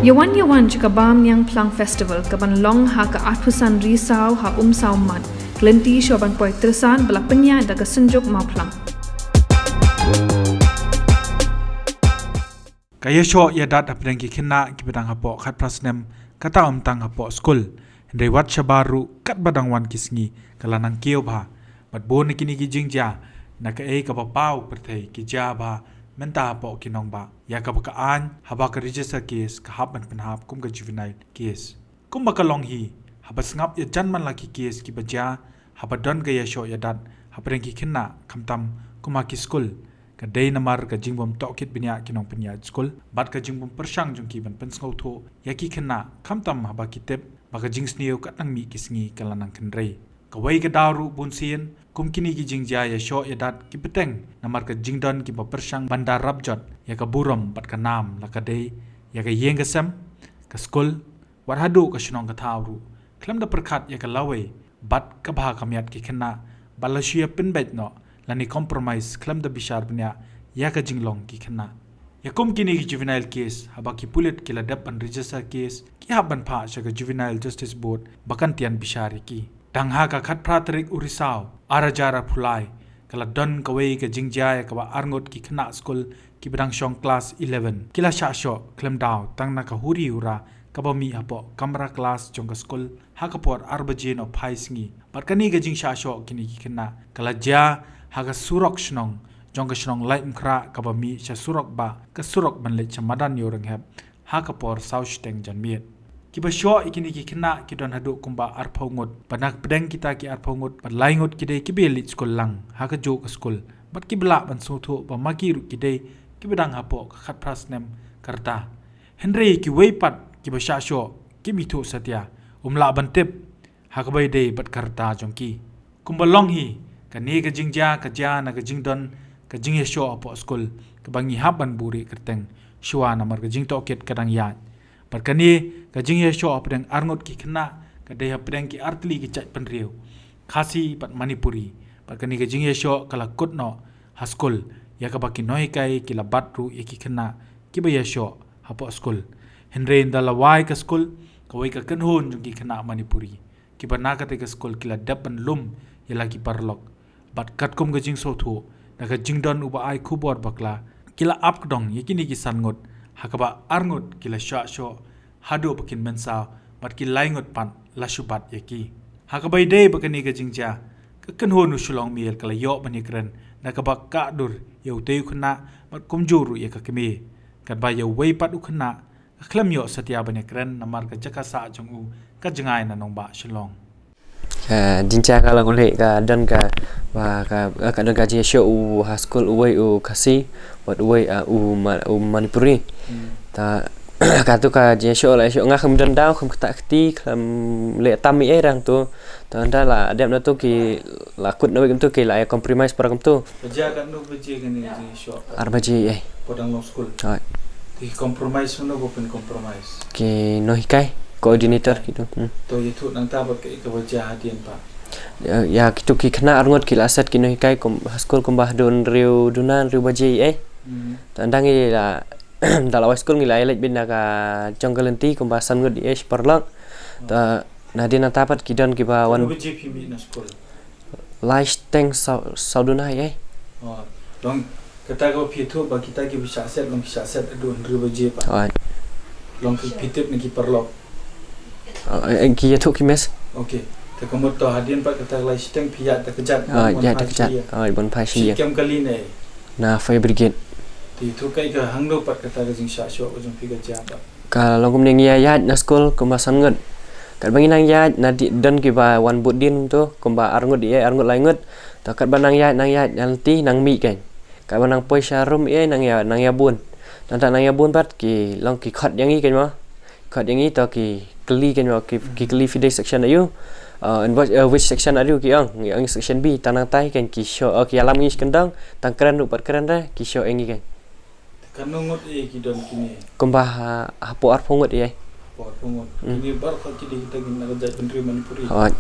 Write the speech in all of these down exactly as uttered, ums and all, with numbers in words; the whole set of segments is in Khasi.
Yawan yawan sha ka Bam Niang Phlang Festival ka ban long ha ka arphew san Risaw ha Umsaw Mat. Ka lynti shuwa ban poi tyrsan ba la pynïaid da ka Synjuk Mawphlang. Ka ïashoh ïadat hapdeng ki khynnah kiba dang hapoh khatphra snem kata ym tang hapoh skul. Hynrei wat shabar ruh katba dang wan ki sngi ka la nang kiew bha. Bad bun na kine ki jingjia na kaei kaba paw pyrthei ki jia bha mynta hapoh ki nongbah. Ïa kaba ka aiñ haba ka register case ka hap ban pynhap kum ka juvenile case. Kumba ka long hi, haba sngap ïajan man la ki case kiba jia, haba don ka ïashoh ïadat hapdeng ki khynnah, khamtam kum ha ki skul, ka dei namar ka jingbym tohkit bniah ki nongpynïaid skul bad ka jingbym pyrshang jong ki ban pynsngewthuh ïa ki khynnah, khamtam haba ki tip ba ka jingsniew ka nang mih ki sngi ka la nang kynrei. Kawei ka daw ruh bunsien, kum kine ki jingjia ïashoh ïadat ki bteng namar ka jingdon kiba pyrshang ban da rap jot ïa ka burom bad ka nam, la ka dei ïa ka ïing ka sem, ka skul, wat haduh ka shnong ka thaw ruh, khlem da pyrkhat ïa ka lawei bad ka bha ka miat ki khynnah, bad la shu ïa pynbeit noh lane compromise khlem da bishar bniah ïa ka jinglong ki khynnah. Ïa kum kine ki juvenile case, haba ki pulit ki la dep ban register case, ki hap ban phah sha ka Juvenile Justice Board ba kan tian bishar ïa ki. Tang ha ka khatphra tarik u Risaw, ar hajar arphew lai, ka la don kawei ka jingjia ïa kaba arngut ki khynnah skul kiba dang shong klas eleven ki la shah shoh khlem daw tang na ka huri hura kaba mih hapoh kamra klas jong ka skul ha ka por ar baje nohphai sngi. Bad kane ka jingshah shoh kine ki khynnah ka la jia ha ka surok shnong jong ka shnong Laitumkhrah kaba mih sha surok bah, ka surok ban leit sha madan Ïewrynghep, ha ka por saw shiteng janmiet. Kiba shoh ïa kine ki khynnah ki don haduh kumba arphew ngut, bad na pdeng kita ki arphew ngut, bad lai ngut ki dei kiba ïaleit skul lang ha kajuh ka skul, bad kiba lah ban sngewthuh ba ma ki ruh ki dei kiba dang hapoh ka khatphra snem ka rta. Hynrei kiwei pat kiba shah shoh kim ithuh satia, um lah ban tip ha kaba ïadei bad ka rta jong ki. Kumba long hi, kane ka jingjia ka jia na ka jingdon ka jingïashoh hapoh skul kaba ngi hap ban buhrieh kyrteng shuwa namar ka jingtohkit ka dang ïaid. Bad kane ka jingïashoh hapdeng arngut ki khynnah ka dei hapdeng ki artylli ki jaitbynriew, Khasi bad Manipuri. Bad kane ka jingïashoh ka la kut noh ha skul, ïa kaba ki nonghikai ki la bat ruh ïa ki khynnah kiba ïashoh hapoh skul. Hynrei ynda la wai ka skul, kawei ka kynhun jong ki khynnah Manipuri kiba na katei ka skul ki la dep ban lum ïa la ki paralok. Bad katkum ka jingsngewthuh na ka jingdon uba ai khubor bakla, ki la ap kdong ïa kine ki san ngut, ha kaba arngut ki la shah shoh haduh ba kin mynsaw, bad ki lai ngut pat la shu bat ïa ki. Ha kaba ïadei bad kane ka jingjia, ka kynhun u Shillong Mail ka la ïoh ban ïakren da kaba kah dur ïa utei u khynnah bad kumjuh ruh ïa ka kmie. Katba ïa uwei pat u khynnah ka khlem ïoh satia ban ïakren namar ka jaka sah jong u ka jngai na nongbah Shillong. Ka jingjia ka long u leh ka don ka, ba ka, ka don ka jingïashoh u ha skul uwei u Khasi bad uwei, ah, u Ma-, u Manipuri. Hmm. Ta katu ka jingïashoh la ïashoh nga khlem don daw, khlem ktah kti, khlem leh tam ei ei rang tu. Ta ynda la dep na tu ki la kut na wei kumtu ki la ïa compromise para kumtu. Ka jia katno baje kane ka jingshoh? Ar baje, eh. Ko dang long skul. Hooid. Te ki compromise, mano ba pyncompromise? Ki nonghikai, coordinator, okay, kitu. Hmm. To ïathuh nangta bad kaei kaba jia hadien pat. Ïa, ïa kitu ki khynnah arngut ki la set ki nonghikai kum, ha skul kumba haduh hynriew duna, hynriew baje, eh. Hmm. Ta ynda ngi la, ynda la wai skul ngi la ïa leit beit na ka jong ka lynti kumba san ngut, eh, shi paralok. Oh. Ta nadien nangta pat ki don kiba wan. Katno baje phi mih na skul? Lai shiteng saw, saw duna, eh. Oh, long kata kaba phi ïathuh ba kita kiba shah set, long ki shah set haduh hynriew baje pat. Hooid. Long ki phi tip na ki paralok. Oh, eh, eh, ki ïathuh ki miss. Okay. Te ka mut to hadien pat kata lai shiteng phi ïaid da kjat. Hooid, wan, ïaid da kjat. Hooid, ban phai shi. Shi kem kali ne? Na fire brigade. Te ïathuh kaei ka hangno pat kata ka jingshah shoh ka jong phi ka jia pat? Ka long kumne ngi ïaid na skul kumba san ngut. Katba ngi nang ïaid na di-, don kiba wan bud dien tu, kumba arngut ei ei, arngut laingut. To katba nang ïaid, nang ïaid, nang lynti, nang mih kein. Katba nang poi sha room ei ei, nang ïa, nang ïa bun. Nangta nang ïa bun pat ki long ki khot ïa ngi kein mo. Khot ïa ngi to ki kylli kein mo, ki, ki kylli phi dei section aiu. Uh, in which, uh, which section are you ki ong, ngi ong section B, tang nangta kein ki shoh, uh, ki ïalam ngi shi kyndong, tang kren ruh pat kren re, ki shoh ïa ngi kein. Te katno ngut ei ei ki don kine? Kumba ha, hapoh arphew ngut ei ei. Hapoh arphew ngut. Hmm. Kine baroh ki dei kita ki na ka jaitbynriew Manipuri. Hooid.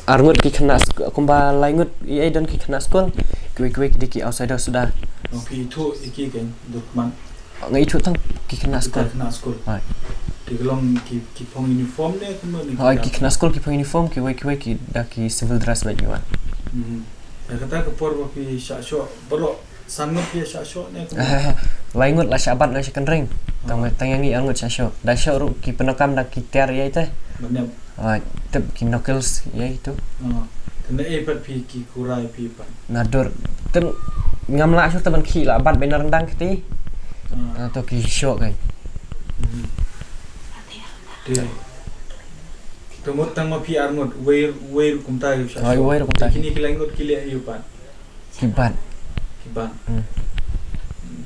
Arngut ki khynnah sk-, kumba laingut ei ei don ki khynnah skul. Kiwei kiwei ki dei ki outsider suda. Nong phi ïathuh ïa ki kein, dukman. Nga ithuh tang ki khynnah skul. Khynnah skul. Hooid. Te ki long ki, ki phong uniform ne kumno ne? Hooid, ki khynnah skul ki phong uniform, kiwei kiwei ki da ki civil dress bad kiwei. Hmm. Te kata ka por ba phi shah shoh baroh, san ngut phi shah shoh ne kumno? Lai ngut la shah bat na sha kynreng. Tang, tang ïa ngi ar ngut shah shoh. Da shoh ruh ki pyndonkam da ki tiar ïa ite. Ban ïap. Ah, tip ki knuckles ïa itu. Ah, te na ei pat phi ki kurai phi pat? Na dur. Tip ngam lah shuh, tip ban khih lah bat bad na ryndang kti. Ah. Ah, to ki shoh kai. Hmm. Te. Te mut tang ma phi ar ngut, wei, wei ruh kumta ïa u shah shoh. Ah, wei ruh kumta. Te kine ki lai ngut ki leh ïa u pat? Ki bat. Ki bat. Hmm.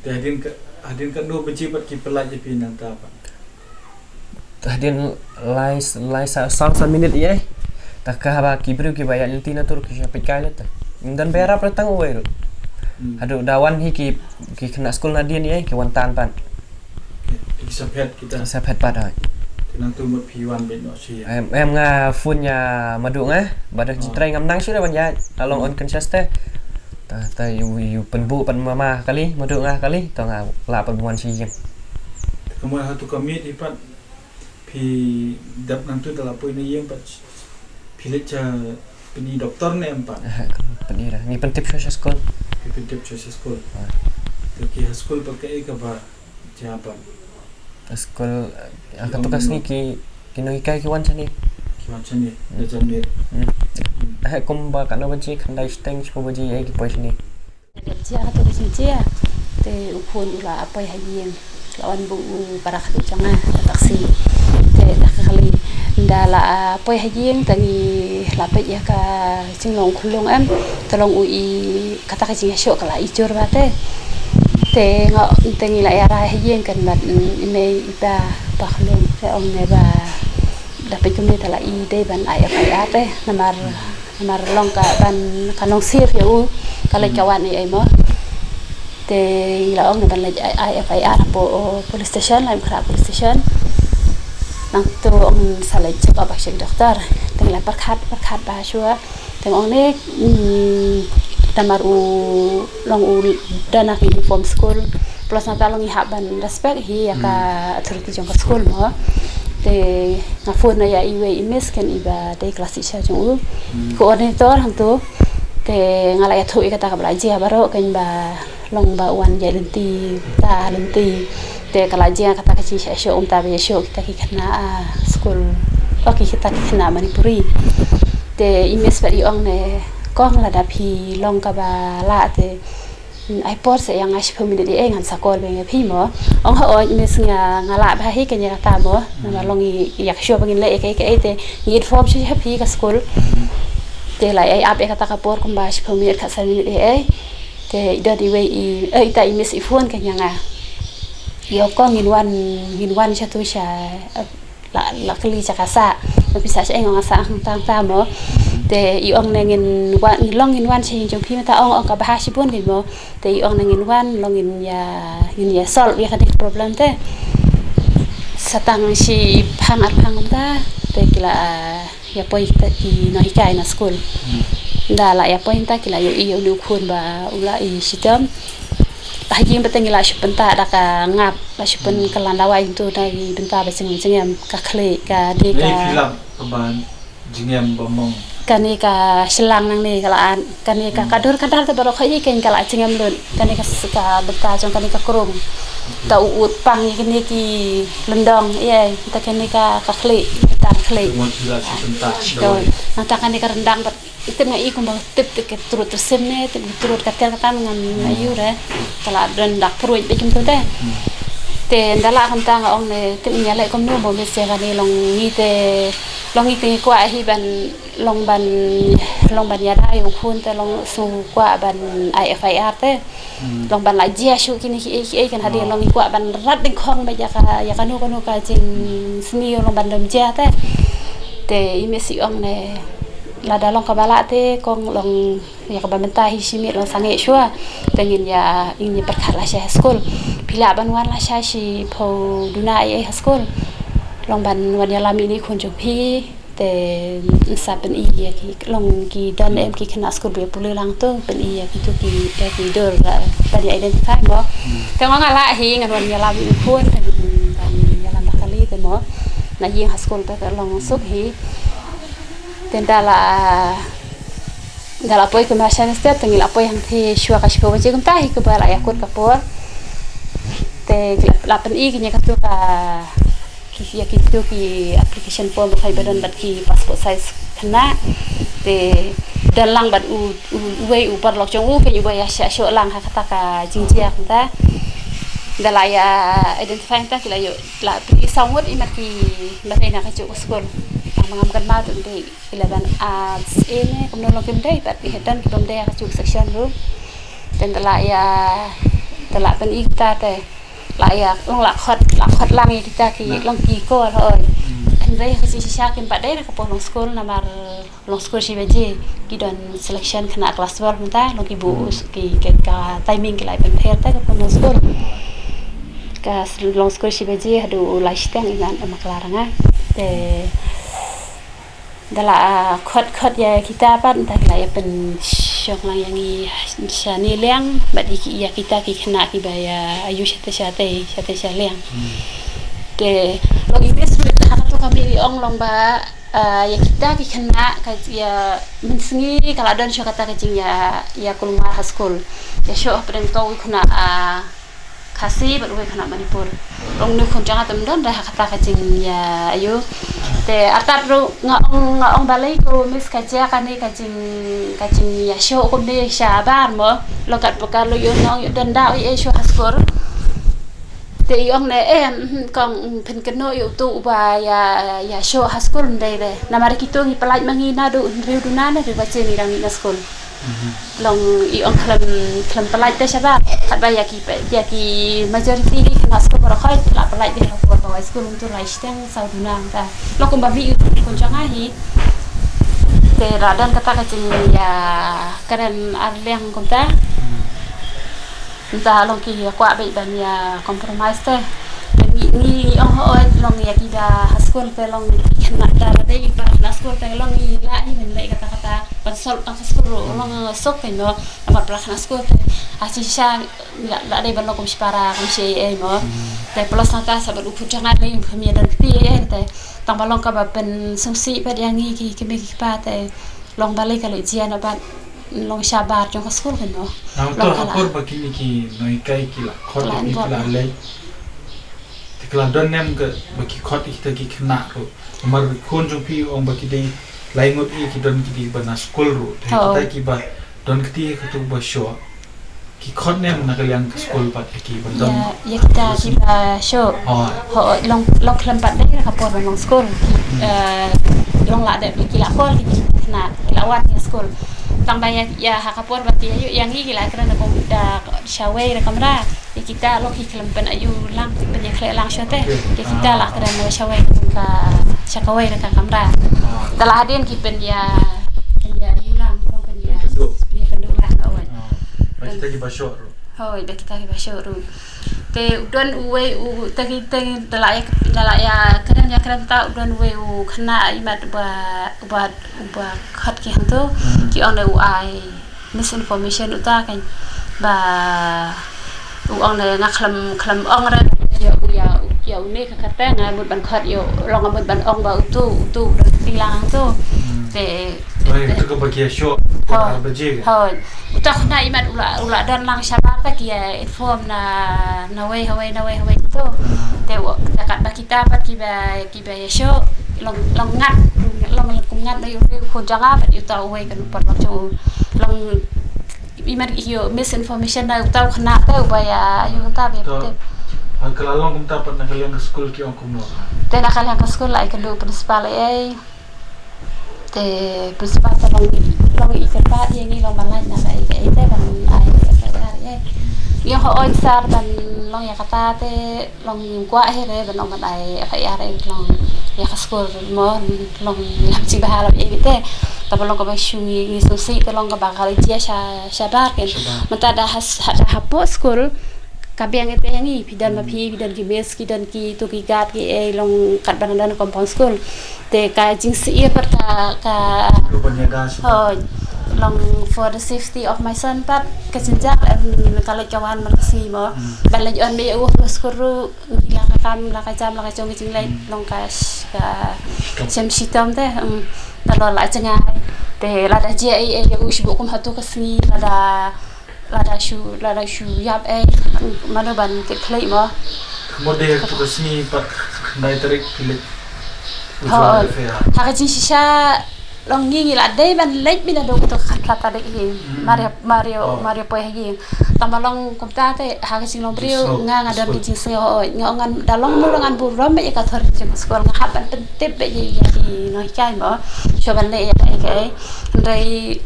Te hadien ka, hadien katno baje pat ki pynlait ïa phi nangta pat? Hadien lai, lai sa, san, san minit ïa. Ta ka ba ki briew kiba ïaid lynti na tur ki shah peit kai lut. Ym don ba ïarap, la tang uwei ruh. Hmm. Haduh da wan hi ki, ki khynnah skul nadien ïa, ki wan tan pat. Ki sa phet kita. Sa phet pat, hooid. Te nangtu mut phi wan beit noh shi. Em, em nga phone ïa Madu nga, Madu, oh, jingtrei ngam nang shuh da ban ïaid, la long, oh, unconscious te. Ta, ta ïa u, ïa u pynbuh pat ma, ma kali, Madu nga kali, to nga lah pat ban wan sha ïing. Te kumno hato ka miet hi pat phi dep nangtu da la poi na ïing pat phi leit sha pyni doktor ne em pat? Eh, pyni da. Ngi pyntip shuwa sha skul. Phi pyntip shuwa sha skul. Ah. Te ki ha skul pat kaei kaba jia pat? Skul, eh, ha kato ka sngi ki, ki nonghikai ki wan shane. Ki wan shane, hmm, da jan miet. Hmm. Hmm. Eh, kumba katno baje, khyndai shiteng shiphew baje, eh, ki poi shane. Jia kato ka jingjia. Te u khun u la poi ha ïing. La wan buh u para khatduh jong nga da taxi. Te da ka kali, nda la poi ha ïing, te ngi la peit ïa ka jinglong khunlung em. Te long u i kata ka jingïashoh ka la i jur ba te. Te nga, te ngi la ïa rai ha ïing kan bad, mm, i mei i pa, pa khunlung, te ong ne ba da peit kumne te la i dei ban ai F I R te. Namar, namar long ka ban ka nongsir ïa u, ka leit ka wan ei ei mo. Te ngi la ong ne ban leit ai, ai F I R hapoh police station, Laitumkhrah police station. Nangtu ong sa leit check up ha ki doktor. Te ngi la pyrkhat, pyrkhat ba shuwa. Te nga ong ne, mm, namar u long u don ha ka uniform skul. Plus nangta long ngi hap ban respect hi ïa ka, hmm, authority jong ka skul mo. Te nga phone na ïa iwei i miss kan iba dei class teacher jong u. Hmm. Coordinator hangtu. Te nga la ïathuh ïa kata kaba la jia baroh kan ba long ba wan ïaid lynti, ta lynti. Te ka la jia kata ka jingshah shoh, um, ta ba ïashoh kita ki khynnah, ah, skul. Oh, ki kita ki khynnah Manipuri. Te i miss pat i ong ne, kong lada phi long kaba lah te, mm, ai por sa ïa nga shiphew minit ïa, eh, ngan sa call biang ïa phi mo. Ong hooid miss nga, nga lah bha hi kan ïa kata mo. Namar long i ïa ka shuwa ba ngin leh ïa kaei kaei te ngi inform shuwa sha phi ka skul. Te la ai ap ïa kata ka por kumba shiphew minit khatsan minit ïa, eh. Te i don iwei i, eh, ita i miss i phone kan ïa nga. Ïa kong ngin wan, ngin wan sha tu sha, eh, la, la kylli sha ka sah. Ba phi sah shaei, nga ong nga sah hangta hangta mo. Te i ong ne ngin wan, ngin long ngin wan sha ïing jong phi mynta, ong ong kaba ha shibun ngin mo. Te i ong ne ngin wan long ngin ïa, ngin ïa solve ïa kane ka problem te. Sa tang shi phang ar phang mynta te ki la, ah, ïa poi kita ki nonghikai na skul. Hmm. Nda la ïa poi mynta ki la ïohi ïa une u khun ba u la i shitom. Ha ïing pat te ngi la shu pynta da ka ngap, la shu pynkylla dawai hangtu da ki bynta ba jingim jingem, ka khlieh, ka dei ka. Ngi phi lap ka ban jingem ba mong. Kane ka shlang nangne ka la an, kane ka, hmm, ka dur ka dar te baroh khaii kan ka la jingem lut. Kane ka s-, ka bynta jong kane ka krum. Okay. Ta u ut pang ïa kine ki lyndong, ïa, ta kane ka, ka khlieh, ta khlieh. Ngan phi la shu pynta. Nangta kane ka ryndang pat. Tip nga i kumba tip te ka trud tyrsim ne, tip ka trud ka ter ka tam ngan, hmm, aiu re. Ka la don dak pruid bad kumta te. Hmm. Te nda la kumta nga ong ne tip ngi ïa leh kumno mo, message kane long ngi te, long ngi te ngi kwah hi ban, long ban, long ban ïada ïa u khun te long sngew kwah ban ai F I R te. Hmm. Long ban la jia shuh kine kiei kiei kan hadien, oh, long ngi kwah ban rat dyngkhong bad ïa ka, ïa kano kano ka jingsniew long ban ym jia te. Te i miss i ong ne lada long kaba lah te kong long ïa kaba mynta hi shi miet long sangeh shuwa. Te ngin ïa, ngin ïa pyrkhat lashai ha skul. Phi lah ban wan lashai shiphew duna ei ei ha skul. Long ban wan ïalam ïa ine i khun jong phi. Te sa pyni ïa ki, long ki don em ki khynnah skul ba pule lang to, pyni ïa kitu ki, ïa ki dur, eh, ban ïa identify mo. Te nga nga lah hi ngan wan ïalam ïa u khun te ngan ïalam ba kali te mo. Na ïing ha skul te ka long suk hi. Te da la, da la poi kumba sha neste te ngi la poi hangtei shuwa ka shiphew baje kumta hi kaba la ïakut ka por. Te la, la pyni kine katu ka ki, ïa kitu ki application form ba khoi ba don bad ki passport size khynnah. Te don lang bad u, u, uwei u paralok jong u, kein uba ïa shah shoh lang ha kata ka jingjia kumta. Da la ïa identify kumta ki la ïoh, la pyni saw ngut, imat ki ba dei na kajuh ka skul. Tang ma ngam kynmaw te ym dei eleven arts A ne kumno long kim dei, bad ki don ki bym dei ha kajuh section ruh. Te da la ïa, da la pyni kumta te la ïa, long la khot, la khot lang ïa kita ki, long ki kor hoi. Hynrei ha ka jingshisha kim pat dei na ka por long skul namar long skul shi baje ki don selection khynnah klas twelve mynta, long ki buh ki, ki, ka timing ki la pynpher te ka por long skul. Ka s-, long skul shi baje haduh lai shiteng imat em klar nga. Te da la, ah, khot khot ïa kita pat, da la ïa pynshong lang ïa ngi shane liang bad ïa ki, ïa kita ki khynnah kiba ïa ayu shate shate, shate sha liang. Te long i bes ruh ha kato ka mih ong long ba, ah, ïa kita ki khynnah ka ïa mynsngi ka la don shuh kata ka jingïa, ïa kulmar ha skul. Ïa shuh hapdeng to u khynnah, ah, Khasi bad uwei khynnah Manipur. Long une u khun jong nga te ym don re ha kata ka jingïa ayu. Te artat ruh nga ong, nga ong balei ko miss ka jia kane ka jing, ka jingïashoh kumne shabar mo. Long kat ba ka long ïoh nong ïoh don da ïoh shuh ha skul. Te i ong ne em, hmm, kong, hmm, phin kynnoh ïa utu uba ïa, ïashoh ha skul ym dei re. Namar kito ngi pynlait ma ngi naduh hynriew duna ne hynriew baje ngi dang mih na skul. Long i ong khlem, khlem pynlait te shabar. Katba ïa ki, ïa ki majority ki khynnah skul baroh khoit la pynlait te ha por ba wai skul mynta lai shiteng saw duna mynta. Long kumba mih u khun jong nga hi. Te la don kata ka jingïakren ar liang kumta. Mynta long ki ïa kwah beit ban ïa compromise te. Te ngi, ngi, ngi ong hooid long ïa ki da ha skul te long ki khynnah da la dei ba khynnah skul te long ngi la hi ban leh kata kata ban sol tang ha skul ruh long suk te no. Namar ba la khynnah skul te ha shisha la, la dei ban long kum shi para kum shi ei ei mo. Te plus nangta sa bad u khun jong nga lei khmih ïa don kti ei ei te tang ba long kaba pynsngewsih pat ïa ngi ki kmie ki kpa te long balei ka leh jia na bad long shabar jong ka skul kan mo. Na uto ha por ba kine ki nonghikai ki la khot ïa ki la leit. Te ka la don ne em ka ba ki khot ïa kita ki khynnah ruh. Namar khun jong phi ong ba ki dei lai ngut ïa ki don ki dei ba na skul ruh. Te kita ki ba don kti ïa katu ba shoh. Ki khot ne em na ka liang ka skul pat ïa ki ban don. Ïa, ïa kita ki ba shoh. Hooid. Hooid, long, long khlem pat dei na ka por ba long skul. Ki, eh, long la dep ki la call ki khynnah, ki la wan ïa skul. Tang ba ïa, ïa ha ka por ba ki ïa ngi ki la kren da kum da shawei da kamra. Ïa kita long ki khlem pyn ayu lang, pyn ïa khleh lang shoh te. Ïa kita la kren da shawei da ka, sha kawei da ka kamra. Da la hadien ki pyn ïa, pyn ïa ayu lang, pyn ïa, pyn ïa kynduh lang, hooid. Ba kita ki ba shoh ruh. Hooid, ba kita ki ba shoh ruh. Te u don uwei u, te ki, te, te la ïa, te la ïa kren ïa kren ta u don uwei u khynnah imat uba, uba, uba khot ki hangto, ki ong ne u ai misinformation uta kan ba u ong ne nga khlem, khlem ong re ïa u, ïa u, ïa une ka kata nga mut ban khot ïa u, long nga mut ban ong ba utu, utu u don kti lang hangto. Te Oi, te utu ka ba ki ïa shoh ar baje. Hooid. Uta khynnah imat u la, u la don lang shabar ta ki ïa inform na, na wei hawei, na wei hawei to. Te u, da kat ba kita pat ki ba, ki ba ïa shoh, long, long ngat, long kum ngat na ïa u khun jong nga bad ïa uta uwei kan u paralok jong u. Long imat ïa misinformation na uta u khynnah te u ba ïa, ïa uta ba ïa te. Ha ka la long kumta pat na ka liang ka skul ki ong kumno? Te na ka liang ka skul la ai kynduh u principal ei ei. Te principal te long, long i kyrpad ïa ngi long ban lait na ka ei ka ei te ban ai F I R ïa. Ngi ong hooid sir ban long ïa kata te long ngim kwah hi re ban ong ban ai F I R ïa long ïa ka skul mo long lam jingbha lam ei te. Te ba long kaba shu ngi, ngi sngewsih te long kaba ka la jia sha, shabar kan. Mynta da ha, da hapoh skul Ka biang ïa te ïa ngi, phi don ma phi, phi don ki miss, ki don ki tu ki guard ki ei, long kat ban don compound school. Te ka jingsyier pat ka, ka, long for the safety of my son pat, ka jingjar em, ka leit ka wan man ka sngi mo. Ban leit ïoh me u ha skul ruh, ngi la ka kam, la ka jam, la ka jong ka jingleit, long ka sh-, ka shem shitom te, em, ta lo la jngai. Te lada jia ei ei u shu buh kum hatu ka sngi, lada, lada shu, lada shu ïap ei, mano ban kit khlei mo. Mo de tu ka sngi pat khyndai tarik phi leit. Ho, ha ka jingshisha long ngi ngi la dei ban leit bina dong tu ka khatphra tarik hi. Maria, Maria, Maria poi ha ïing. Tang ba long kumta te ha ka jinglong briew nga nga don ka jingsngew, hooid, nga ong ngan da long mur ngan burom ïa ka thor jingskul, nga hap ban pyntip ïa ki nonghikai mo shuwa ban leh ïa kaei kaei. Hynrei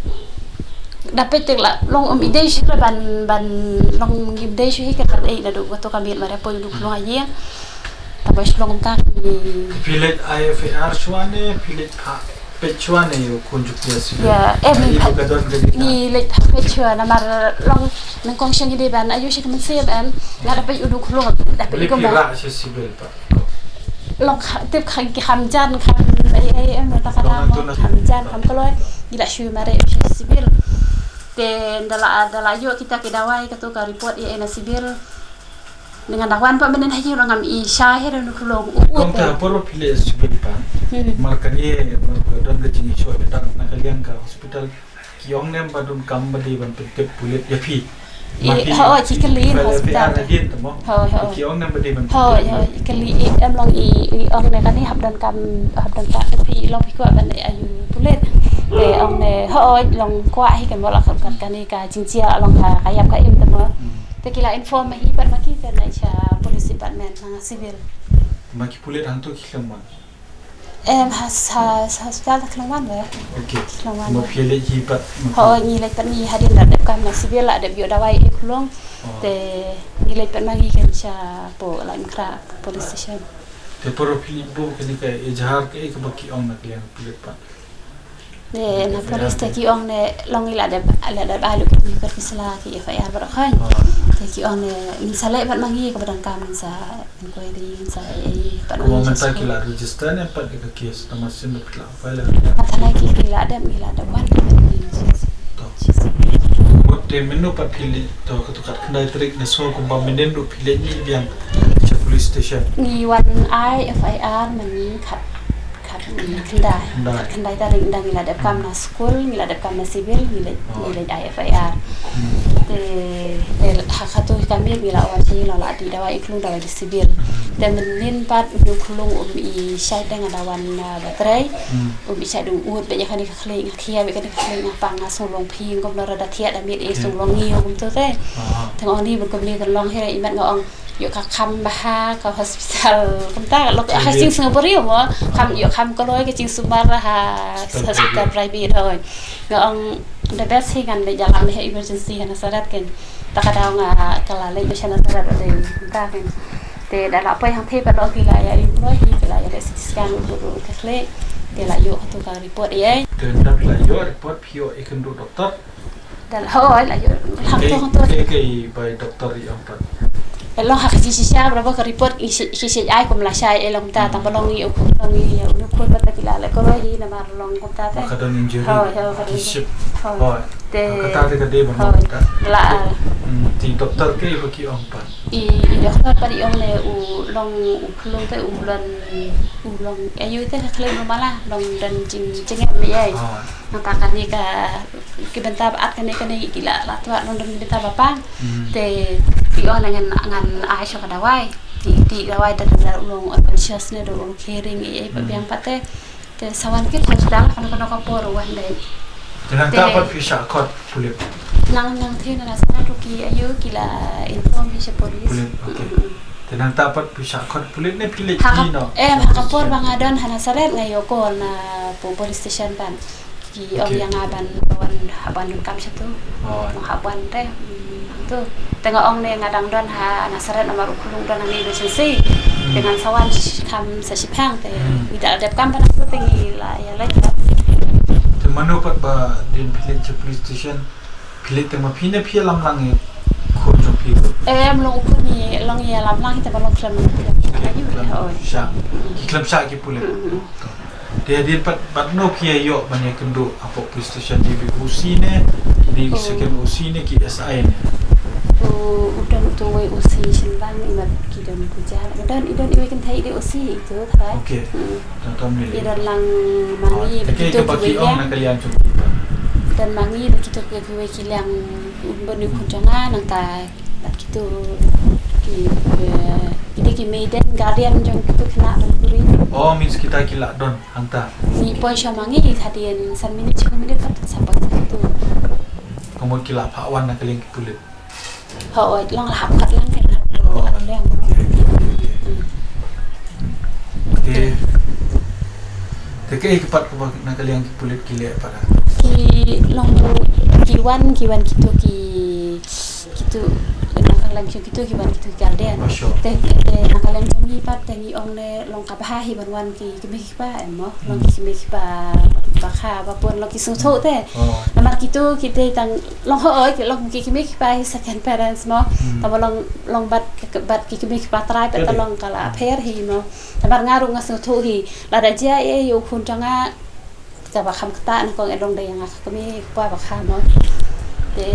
da peit te la long um i dei shuh ban, ban long im dei shuh hi ka ban ei naduh kato ka miet Maria poi u duk long ha ïing. Tang ba shu long kumta ki. Phi leit ai F I R shuwa ne phi leit ha peit shuwa ne ïa u khun jong phi ïa sibit? Ïa, em, ngi leit ha peit shuwa namar long nyngkong sha ngi dei ban ayu sha ka mynsiem em. Nga da peit u duk long da peit kumba. Phi rah sha sibit pat? Long tip kham ki kham jan kham ei ei em, ta ka dang kham jan kham kloi. Ngi la shu mareh sha sibit. Te da la, da la ïoh kita ki dawai kato ka report ïa na sibit. Ngan da wan pat mynnin ha ïing ruh ngam i shai hi ruh u khlong u. Kong te ha por ba phi leit sibit pat, mar kane, mar ka don ka jingishoh ïa dang na ka liang ka hospital, ki ong ne em ba donkam ba dei ban pyntip pulit ïa phi? Hooid, ki kylli ha hospital. Ki ong ne em ba dei ban pyntip? Hooid, ki kylli, em long i, i ong ne kane hap donkam, hap donkam phi long phi kwah ban ai ïa u pulit. Te ong ne hooid long kwah hi, kan ba la kat kane ka jingjia long ka, ka ïap ka im te mo. Te ki la inform hi pat ma ki, kan ai sha police department na civil. Ma ki pulit hangto ki khlem wan? Em, ha, ha, ha hospital te khlem wan ba. Okay. Khlem wan. Ma phi leit hi pat? Hooid, ngi leit pat ngi hadien la dep kam na civil, la dep ïoh dawai e khlong. Te ngi leit pat ma ngi kan sha po la Imkra police station. Te por phi leit buh kane ka ejhar kaei kaba ki ong na ka liang pulit pat? Te na police te ki ong ne long i la dep, la dep ai lut ki, ki sla ki F I R baroh khnang. Te ki ong ne ngin sa leit pat ma ngi kaba donkam, ngin sa inquiry, ngin sa ei ei pat ma ngi. Kumno mynta ki la register ne em pat ka case, namar shisien ba phi la file? Mynta ki, ki la dep, ngi la dep wan. To. Mut te mynno pat phi leit, to, kato kat khyndai tarik ne sngew kumba mynnin ruh phi leit mih biang sha police station? Ngi wan ai F I R mynnin kat, kat khyndai. Khyndai. Kat khyndai tarik, nda ngi la dep kam na skul, ngi la dep kam na civil, ngi leit, ngi leit ai F I R. Te, te ha kato ka miet ngi la wan sha ïing, la dih dawai e khlong, dawai da civil. Te mynnin pat u khlong um i shai te, nga da wan na ba trei. Um i shai, da u ud beit ïa kane ka khlieh, nga khia beit kane ka khlieh, nga pang, nga shu long phi, kumno ra da thiah da miet e shu long ngi kumto te. Te nga ong ni ba kumne kan long hi re, i mat nga ong ïoh ka kham bha ha ka hospital kumta, ka lok ha jingsngew briew mo, kham ïoh kham kloi ka jingsumar ha hospital private, hooid. Nga ong the best hi ngan leit ïalam ha emergency ha Nasareth kan. Ta ka daw nga ka la leit sha Nasareth, leit kumta kan. Te da la poi hangthie pat, ki la ïa improve hi, ki la ïa leh C T scan ruh, ruh ka khlieh. Te la ïoh kato ka report ei ei. Te da phi la ïoh report phi ïoh ïa kynduh doktor? Da la, hooid, la ïoh hangto hangto. Kaei, kaei ba i doktor i ong pat? Long ha ka jingshisha ba ka report i shi, shi, shi ai kum la shai ei long kumta, tang ba long i u khun, long i u khun pat, ki la leh kloi hi namar long kumta te. Ka don injury. Hooid, hooid, ka don injury. Hooid. Te kata te ka dei ban long kumta. La. Te i doktor kaei ba ki ong pat? I, i doktor pat i ong ne u long u khlong te u long, u long aïu te ka khlem mala, long don jing, jingem ei ei. Nangta kane ka, ki bynta ba at kane, kane ki la, la twah long don ki bynta ba pang. Te ki ong ne ngan, ngan ai shuwa ka dawai. Te, te dawai da, da u long unconscious ne, da u long hearing ei ei pat biang pat te. Te sa wan kit ha hospital kano kano ka por wan dei. Te nangta pat phi shah khot pulit? Nang, nangthie na Nasareth ruh ki aïu ki la inform hi sha police. Pulit, okay. Te nangta pat phi shah khot pulit ne phi leit ki no? Em, ha ka por ba nga don ha Nasareth nga ïoh call na po-, police station ban. Ki ong ïa nga ban wan, hap wan donkam shato. Nga hap wan te. To. Te nga ong ne nga dang don ha Nasareth namar u khlong don hangne emergency. Te ngan sa wan sh-, kham sa shipang te. Ngi da dep kam ban, to te ngi la ïa leit. Te mano pat ba dei phi leit sha police station? Phi leit te ma phi ne phi ïalam lang ïa khun jong phi? Em, long u khun ngi long ïalam lang hi te ba long khlem, khlem shah. Ki khlem shah ki pulit. Te hadien pat, pat no phi ïa ïoh ban ïakynduh hapoh police station, dei ba O C ne, dei second O C ne, ki S I ne? U, u don uto uwei O C shen bang, i mat ki don puja. Don, i don iwei kynthei, dei O C ito, trai. Okay. Don tam ni. I don lang ma ngi, ba kito kiwei liang. Don ma ngi, ba kito kiwei ki liang, u ban u khun jong nga, nangta kito ki, eh, kito ki maiden guardian jong kito khynnah Manipuri. Oh, means kita ki la don hangta. Ngi poi sha ma ngi hadien san minit, shiphew minit pat sa poi sha kito. Ka mut ki la phah wan na ka liang ki pulit. Hooid, long la hap pat lang ka. Oh, okay, okay, okay. Te, te kaei pat kaba na ka liang ki pulit ki leh pat? Ki long, ki wan, ki wan kito ki, kito na ka liang kito ki wan kito ki guardian. Te, te na ka liang jong ngi pat te ngi ong ne long kaba bha hi ban wan ki kmie ki kpa, em mo, long ki kmie ki kpa ba kha ba pun, long ki sngewthuh te. Namar kito ki dei tang, long hooid, long ki kmie ki kpa hi second parents mo. Tangba long, long bad, bad ki kmie ki kpa trai pat te long ka la pher hi mo. Namar nga ruh nga sngewthuh hi, lada jia ei ei ïa u khun jong nga, kaba kham ktah na kong, eh, long dei ïa nga ka kmie kpa ba kha mo. Te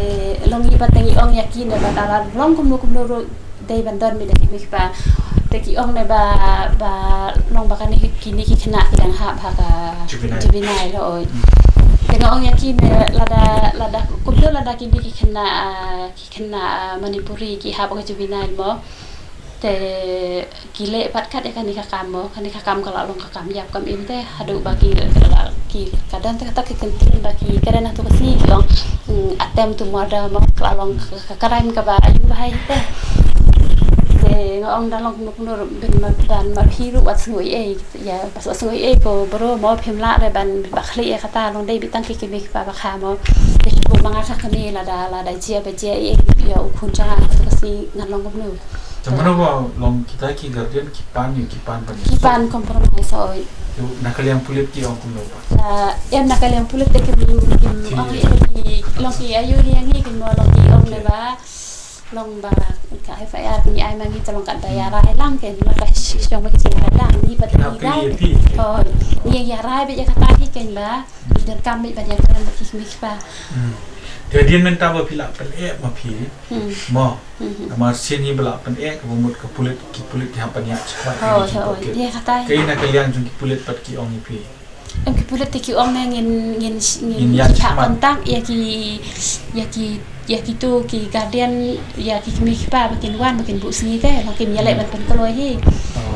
long ngi pat te ngi ong ïa ki ne ba lada long kumno kumno ruh dei ban don mih da ki kmie kpa. Te ki ong ne ba, ba long ba kane, kine ki khynnah ki dang hap ha ka juvenile, hooid. Te nga ong ïa ki ne lada, lada kumno lada kine ki khynnah, ah, ki khynnah, ah, Manipuri ki hap ha ka juvenile mo. Te ki leh pat kat ïa kane ka kam mo, kane ka kam ka la long ka kam ïap kam im te, haduh ba ki, ki, ka don te kata ki kyntien ba ki kren hato ka sngi ki ong, mm, attempt to murder mo, ka la long ka, ka crime kaba aiu bha hi te. Te nga ong da long kumno kumno ruh, ban ma, ban ma phi ruh wat sngew ei ei ïa, bad wat sngew ei ei ko bro mo, phim lah re ban ba khlieh ïa kata, long dei beit tang ki kmie ki kpa ba kha mo. Te shu ma nga ka kmie, lada, lada jia ba jia ei ei ïa u khun jong nga hato ka sngi ngan long kumno. Te mano ba long kita ki guardian ki pan ïa, ki pan ban, ki pan compromise, hooid. Te na ka liang pulit ki ong kumno pat? Na, em, na ka liang pulit te kim, kim ong ei ei, long ki aiu hi ïa ngi, kim long, ki ong ne ba long ba ka F I R ngi ai ma ngi te long kat ba ïa rai lang, ken ma ka shong ba ki jingrai lang, ngi pat ngi rai. Hooid, ngi ïa rai beit ïa kata hi, ken ba ngi donkam beit ban ïa kren bad ki kmie ki kpa. Te hadien mynta ba phi la pyneh ma phi mo. Namar sien hi ba la pyneh, kaba mut ka pulit, ki pulit ki hap ban ïaid shakhmat. Hooid, hooid. Ïa kata. Kaei na ka liang jong ki pulit pat ki ong ïa phi? Em, ki pulit te ki ong ne ngin, ngin, ngin ïaid shakhmat, contact ïa ki, ïa ki, ïa kito ki guardian, ïa ki kmie ki kpa ba kin wan, ba kin buh sngi te, ba kin ïaleh ban pynkloi hi.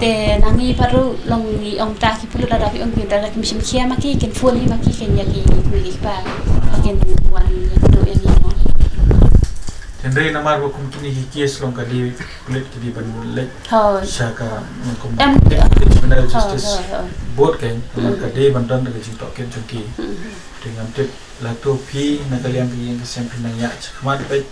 Te na ngi pat ruh long ngi ong ta ki pulit, lada phi ong ki, lada kim shim khia ma ki, kin phone hi ma ki, kin ïa ki kmie ki kpa ba kin wan ïakynduh ïa ngi mo. Hynrei namar ba kum kine ki case long ka dei pulit ki dei ban leit sha ka, kum, em, juvenile justice board, kan, namar ka dei ban don da ka jingtohkit jong ki. Te ngam tip lada phi na ka liang ka ïing ka sem phi nang ïaid shakhmat beit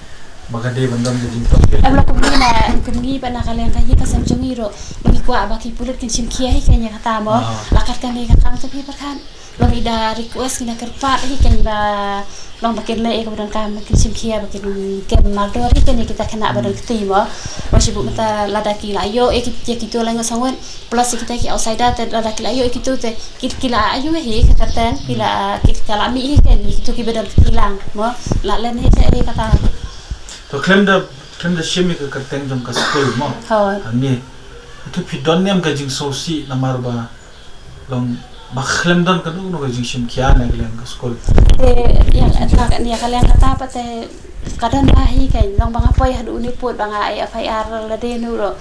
ba ka dei ban don ka jingtohkit. Em, la kum ngi na, kum ngi pat na ka liang ka ïing ka sem jong ngi ruh, ba ngi kwah ba ki pulit kin shim khia hi, kan, ïa kata mo. La kat kane ka kam jong phi pat kan. Long i da request, ngi da kyrpad hi, kan, ba long ba kin leh ïa kaba donkam, ba kin shim khia, ba kin kem mardor hi, kan, ïa kita khynnah ba don kti mo. Ba shibun mynta lada ki la ïoh ïa ki, ïa kito laingut saw ngut, plus ïa kita ki outsider te, lada ki la ïoh ïa kito te ki, ki la aiu hi ka kyrteng, ki la, ki, ka la mih hi, kan, ïa kito kiba don kti lang mo. La len hi te ïa kata. To khlem da, khlem da shim ïa ka kyrteng jong ka skul mo. Hooid. Hangne, to phi don ne em ka jingsngewsih namar ba long ba khlem don kano kano ka jingshim khia na ka liang ka skul? Te ïa, na ka, ïa ka liang kata pat te ka don bha hi, kan, long ba nga poi haduh une u pud ba nga ai F I R lade nu ruh,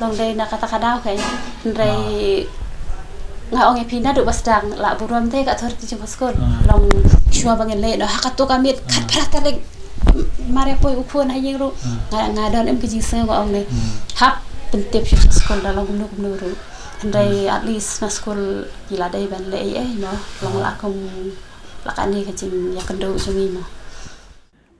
long dei na kata ka daw, kan. Hynrei nga ong ïa phi, naduh ba sdang la burom te ka authority jong ka skul. Long shuwa ba ngin leh noh ha kato ka miet khatphra tarik, mar ïa poi u khun ha ïing ruh, nga, nga don em ka jingsngew, nga ong ne hap pyntip sha skul da long kumno kumno ruh. Hynrei at least na skul ki la dei ban leh ei ei mo, long la kum la kane ka jingïakynduh jong ngi mo.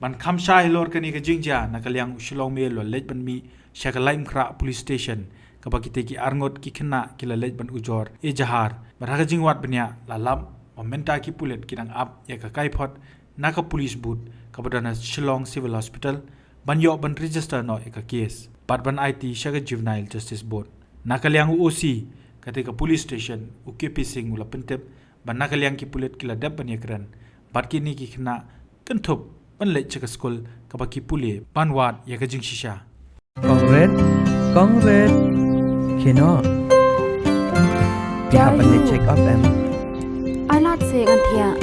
Ban kham shai halor kane ka jingjia, na ka liang u Shillong Mail u la leit ban mih sha ka Laitumkhrah Police Station, kaba kita ki arngut ki khynnah ki la leit ban ujor ejahar. Bad ha ka jingwad bniah la lap ba mynta ki pulit ki dang ap ïa ka kaiphod na ka police booth kaba don ha Shillong Civil Hospital, ban ïoh ban register noh ïa ka case bad ban aiti sha ka Juvenile Justice Board. Na ka liang u O C kata ka police station, u K P Singh, u la pyntip ba na ka liang ki pulit ki la dep ban ïakren bad kine ki khynnah kynthup ban leit sha ka skul kaba ki pule ban wad ïa ka jingshisha. Kong Rit, Kong Rit. Kino? Phi hap ban leit check up em? Ai lad se ngan thiah.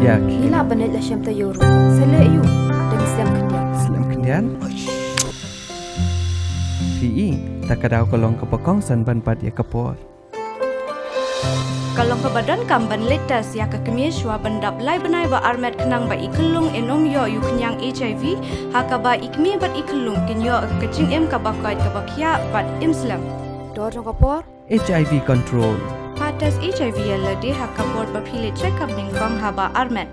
Ïa, ngi lah ban leit la shem taïew ruh. Sa leh ïa u. Da ngi slem khyndiat. Slem khyndiat? Phi i, ta ka daw ka long kaba kongsan ban bat ïa ka por. Ka long kaba donkam ban leit test ïa ka kmie shuwa ban dap lai bnai ba armet khnang ba i khyllung in ym ïoh ïa u khñiang H I V, ha kaba i kmie bad i khyllung kin ïoh ka jingim kaba koit kaba khiah bad im slem. Dor jong ka por. H I V control. Pha test H I V ïa lade ha ka por ba phi leit check up nyngkong haba armet.